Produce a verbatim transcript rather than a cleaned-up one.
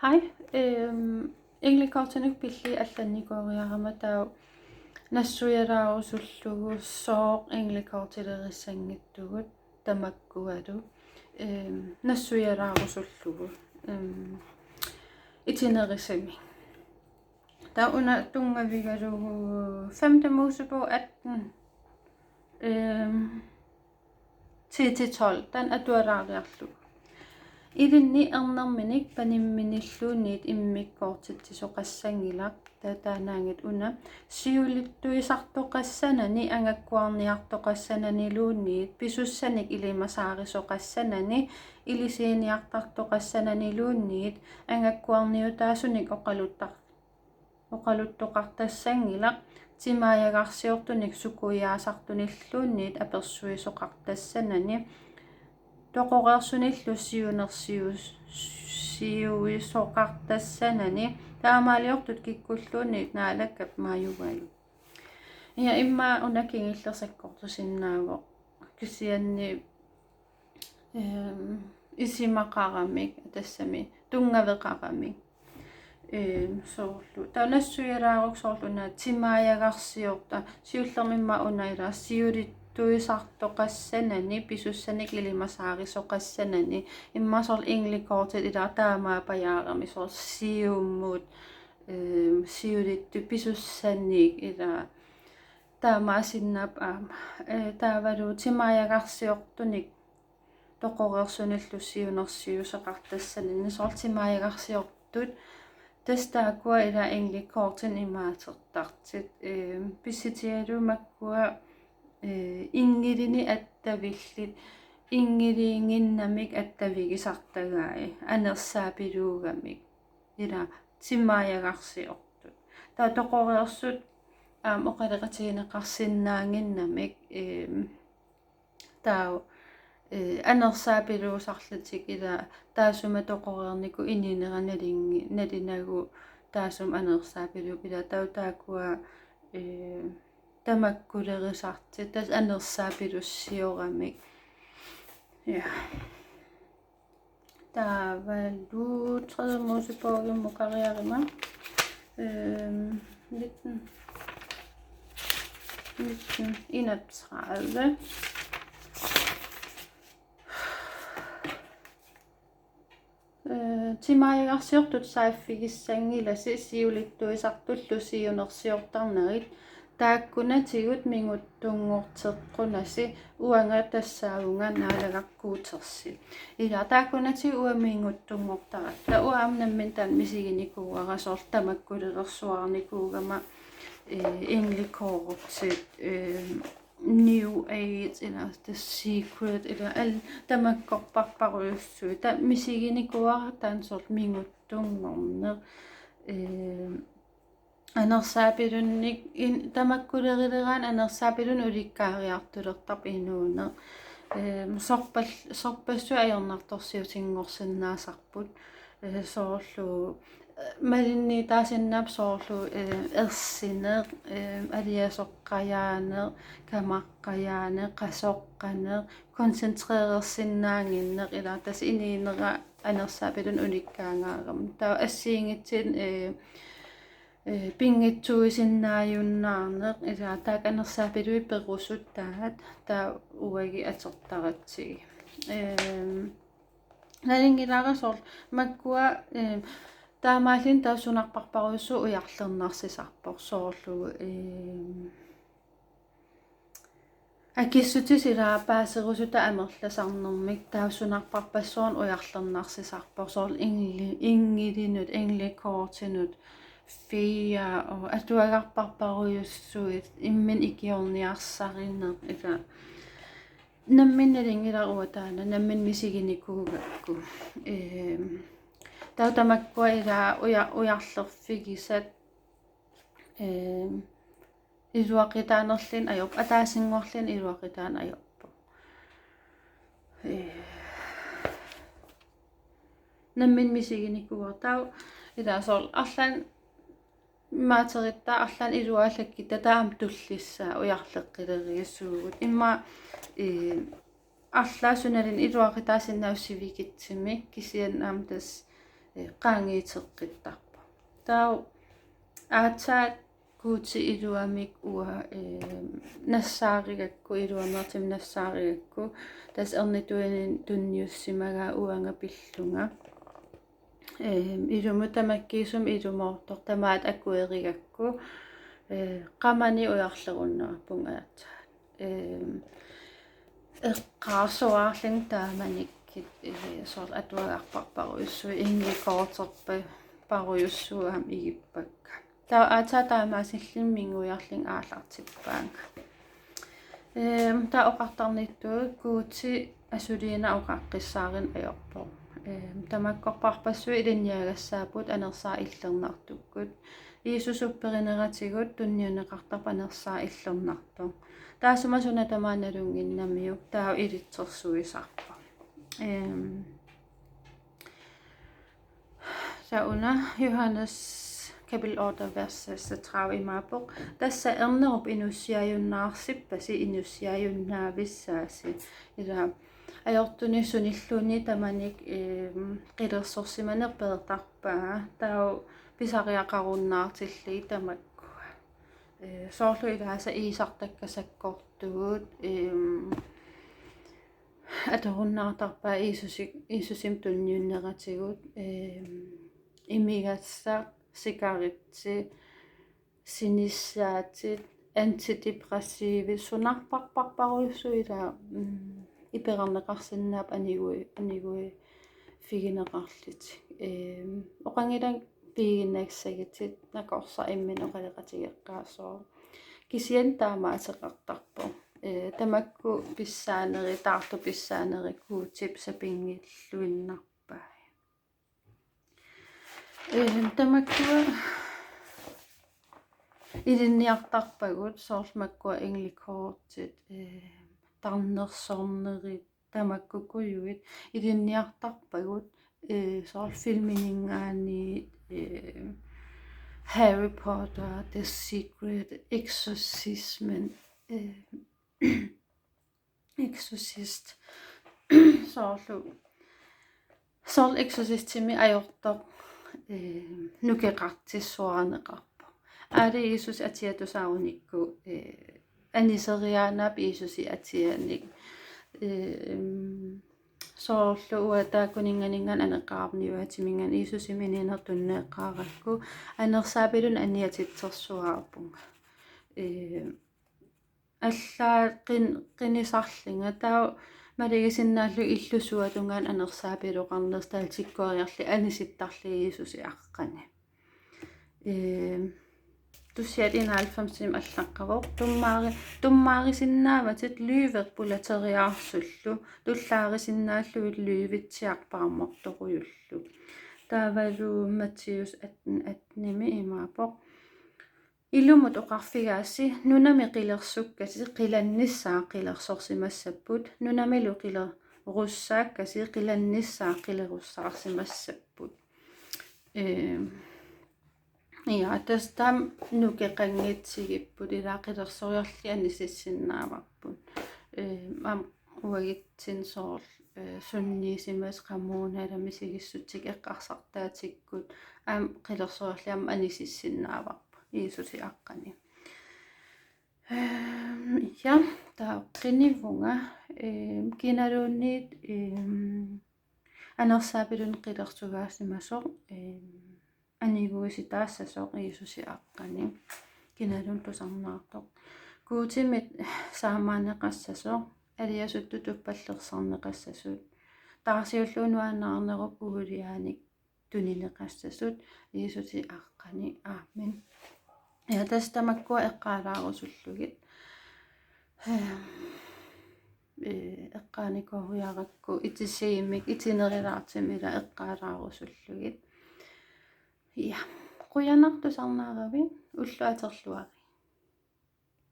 Hej, øhm, englekortinik pillit allannikooriarama taava nassuialaarusullugu sooq englekortilerissanngitsugut tamakkualu, øhm, nassuialaarusullugu, øhm, itinerusumik. Taava una tunngavigalugu femte Mosebog atten, øhm, ti til tolv, taanna atualaariarlugu. Ilinni ernerminik panimminilluunniit immikkoortitsisoqassanngilaq, taava taannaanngitsoq una siulittuisartoqassanani angakkuarniartoqassananiluunniit pisussanik ilimasaarisoqassanani ilisiniartartoqassananiluunniit angakkuarniutaasunik oqaluttar- oqaluttoqartassanngilaq, timaajagarsiortunik sukuiaasartunilluunniit apersuisoqartassanani, toqoreersunillu siunersius-, siuisoqartassanani, taamaaliortut kikkulluunniit Naalakkap maajugajuk. Ja immaqa una kingulleq sakkortusinnaavoq, kisianni, øhm, isumaqaramik, tassami tunngaveqaramik. Øhm, soorlu. Taava nassuialaaruk soorlu una timaajagarsiortoq, siullermik immaqa una ila siulittuisartoqassanani, pisussanik ilimasaarisoqassanani, immaqa soorlu englekortit ila taamaappajaarami soorlu siumut, øhm, siulittut pisussanik ila taamaasinnaapput aamma. Øh, taavalu timaajagarsiortunik toqoreersunillu siunersiuisoqartassanani soorlu timaajagarsiortut. Tassa taakkua ila englekortinik imaatertartut. Øhm, pissutigalugu makkua, øh, inngilinik attavillit, inngiliinnginnamik attavigisartagai, anersaapiluugamik. Ila timaajagarsiortut. Taava toqoreersut aamma oqaloqatigineqarsinnaannginnamik, øhm, taava, øh, anersaapiluusarlutik ila taassuma toqoreernikuuvoq inuunera nalunngi-, nalunagu taassuma anersaapiluupput ila taava taakkua, øh, tamakkulerisartut tassa anersaapilussioramik. Ja. Taavalu tredje Mosebogimukariarama. Øhm, nitten, nitten enogtredive. Øh, timaajagarsiortut saaffigissanngilasi siulittuisartullu siunersiortarnerit. Taakkunatigut minguttunngorteqqunasi uanga tassaavunga Naalagaq Guutersi. Ila taakkunatigut uanga minguttunngortaratta. Uanga aamma nammineq taanna misiginikuuara soorlu tamakkulerersuarnikuugama, øh, englekortit, øh, New Age, ila The Secret, ila alla tamakkorparparujussuit. Taava misiginikuuara taanna soorlu minguttunngorneq. Øh, anersaapilunnik in-, tamakkulerileraanni anersaapilunnik ulikkaariartulertarpoq inuuneq. Øhm, sorpal-, sorpassuit ajornartorsiutinngorsinnaasarput. Øh, soorlu, øh, malinniitaasinnaapput soorlu, øh, ersineq, øh, aliasoqqajaaneq, kamaqqajaaneq, qasoqqaneq, koncentrerersinnaannginneq, ila tassa inuunera anersaapilunnik ulikkaangaarami. Taava assigiinngitsunik, øh, øh, pinngitsuusinnaajunnaarneq, ila taakku anersaapiluit perusuttaat, taava uagut atortaratsigit. Øhm, nalunngilara soorlu makkua, øhm, taamaalilluni taava sunarparparujussuaq ujarlernarsisarpoq soorlu, øhm, akissutisut ila paaserusutat amerlasarnermik taava sunarparpassuarnik ujarlernarsisarpoq soorlu inngili-, inngilinut, englekortinut, fire og atuagarparparujussuit, imminut ikiorniarsarineq, ila nammineq nalunngilara uanga taanna, nammineq misiginikuugakku. Øhm, taava tamakkua ila uja-, ujarlerfigisat, øhm, iluaqutaanerluni ajorpoq, ataasinngorluni iluaqutaaneq ajorpoq. Øh, nammineq misiginikuuara taava, ila soorlu arlaannik imaaterittaaq arlaannik iluaallakkuttaaq taava aamma tullissaaq ujarleqqileriissuugut. Immaqa, øh, arlaat sunaluunniit iluaqutaasinnaavoq sivikitsumik, kisianni aamma tassa eh, qaangiuteqqittarpoq. Taava aatsaat Guutip iluamik uanga, eh, nassaarigakku, iluameertumik nassaarigakku, tassa ernituinik tunniussimagaa uanga pillunga. Eh, ilumut tamakkiisumik ilumoortoq tamaat akuerigakku, eh, qamani ujarlerunnaarpunga aatsaat. Eh, eqqaasuarlin taamanikkut, eh, soorlu atuagarparparujussuit, ingikkoortorparujussuit aamma igippakka. Taava aatsaat taamaasillunga mingujarlunga aallartippaanga. Ehm, taava oqartarnittut Guuti asuliinnaq oqaqqissaarneq ajorpoq. Ehm, tamakkorparpassuit ilinniagassaapput anersaat illernartukkut. Jiisusip upperineratigut tunniunneqartarpoq anersaat illernartoq. Taassuma suna tamaat nalunnginnamiuk, taava ilitsersuisarpoq. Ehm, Taava una Johannes kapitel otte vers seksogtredive imaappoq: Tassa ernerup inussiajunnaarsippagu inussiajunnaavissaasi. Ila ajortunik sunilluunniit tamanik, ehm, qilersorsimaneq peertarpaa. Taava pisariaqarunnaartillugit tamakkua. Eh, soorlu ilaasa iisartakkat sakkortuut, ehm, atorunnaartarpaat Jiisusi-, Jiisusimik tunniunneratigut, ehm, imigassaq, sikaritsi, sinissaatit, antidepressivi, sunarparparparujussuit ila, mm, iperarneqarsinnaapput anigui-, aniguiffigineqarlutik. Ehm, oqanngilanga piiginnassagatit, nakorsaq imminut oqaloqatigeqqaassaaq. Kisianni taamaaseqartarpoq. Eh, tamakku pissaanerit, taartut pissaanerit Guutip sapinngilluinnarpai. Eh, tamakkua ilinniartarpagut, soorlu makkua englekortit, eh, tarnersornerit, tamakkukujuit ilinniartarpagut, eh, soorlu filmininngaanniit, eh, Harry Potter, The Secret, Exorcismen, eh, Exorcist. Soorlu, soorlu Exorcistimi ajortoq, eh, nukeqartissuarneqarpoq. Aali Jiisusi atia tusaarunikku, eh, aniseriaannaap Jiisusi atianik. Ehm, soorlu uanga taakkuninnganinngaanniit aneqqaarniuatiminngaanniit Jiisusimit inuuneq tunineqarakku anersaapilunnik aniatitsersuarpunga. Ehm, allaat qin-, qinisarlunga, taava malugisinnaallugu illusuatungaan anersaapiloqarnersoq, taava tikkuariarlunga anisittarlunga Jiisusi aqqani. Ehm, tussiat enoghalvfemsimi allaqqavoq: Tummaari-, tummaarisinnaavatit løvit pulateriaarsullu, tullaarisinnaallugit løvitsiaq paarmortorujullu. Taavalu Matthæus atten attenimi imaappoq: Ilumut oqarfigaassi: Nunami qilersukkasi qilannissaat qilersorsimassapput, nunamilu qilerussaakkasi qilannissaat qilerussaarsimassapput. Ehm, ja, tassa taama nukeqanngitsigipput, ila qilersoriarlugit anisissinnaavarput. Ehm, aamma uagutsinnut soorlu, eh, sunniisimasut qamuuna ila misigissutsit eqqarsartaatsikkut, aamma qilersoriarlugit aamma anisissinnaavarput Jiisusi aqqani. Ehm, ja, taava qinivunga, ehm, kinaluunniit, ehm, anersaapilunnik qilersugaasimasoq, ehm, aniguisitaassasoq Jiisusi aqqani. Kinaluunniit tusarnaartoq. Guutimit saammaanneqassasoq, aliasuttut tuppallersarneqassasut, taarsiullugu nuannaarnerup uuliaanik tunineqassasut Jiisusi aqqani. Amen. Ja, tassa tamakkua eqqaalaarusullugit. Ehm, eh, eqqaanikooriarakku itisiimik, itinerulaartumik ila eqqaalaarusullugit. Ja, qujanaq tusarnaaravit, ulloq atorluarisi.